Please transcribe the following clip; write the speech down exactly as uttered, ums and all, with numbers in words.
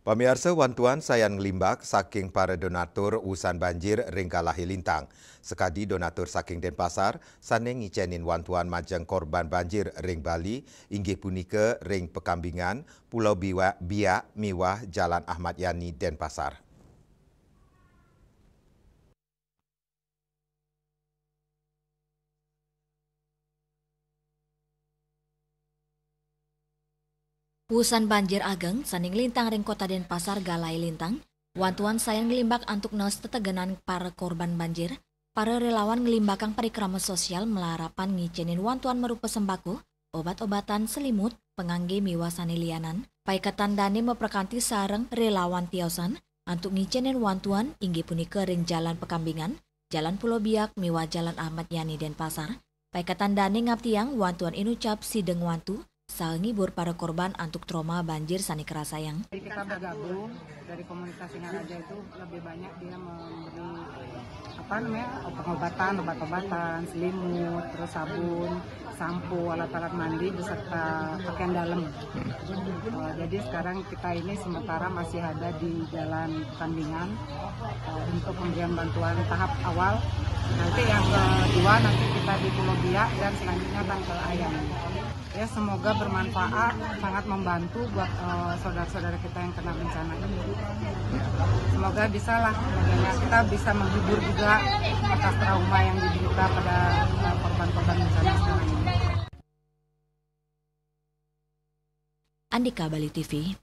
Pamiarsa, wantuan sayan nglimbak saking para donatur usan banjir ring Galahe Lintang. Sakadi donatur saking Denpasar sane ngicenin wantuan majeng korban banjir ring Bali, inggih punika ring Pekambingan, Pulau Biwa-, Biak miwah Jalan Ahmad Yani, Denpasar. Usan banjir ageng sane nglintang ring Kota Denpasar Galahe Lintang, wantuan sayan nglimbak antuk naos tetegenan para korban banjir. Para relawan nglimbakang parikrama sosial malarapan ngicenin wantuan marupa sembako, obat-obatan, selimut, pangangge miwah sane lianan. Paiketan dane maprakanti sareng relawan tiosan antuk ngicenin wantuan inggih punika ring Jalan Pekambingan, Jalan Pulau Biak miwah Jalan Ahmad Yani, Denpasar. Paiketan dane ngaptiang wantuan inucap sida ngwantu saha ngibur para korban antuk trauma banjir sane karasayang. Jadi kita bergabung dari komunitas Singaraja itu lebih banyak dia memberi apa namanya pengobatan, obat-obatan, selimut, terus sabun, sampo, alat-alat mandi beserta pakaian dalam. Eh, jadi sekarang kita ini sementara masih ada di Jalan Pekambingan, eh, untuk pemberian bantuan tahap awal. Nanti yang kedua nanti kita di Pulau Biak dan selanjutnya akan ke Ayan. Ya, semoga bermanfaat, sangat membantu buat, eh, saudara-saudara kita yang kena bencana ini. Semoga bisalah, kita bisa menghibur juga atas trauma yang diderita pada, eh, korban-korban bencana sekarang ini. Andika, Bali T V.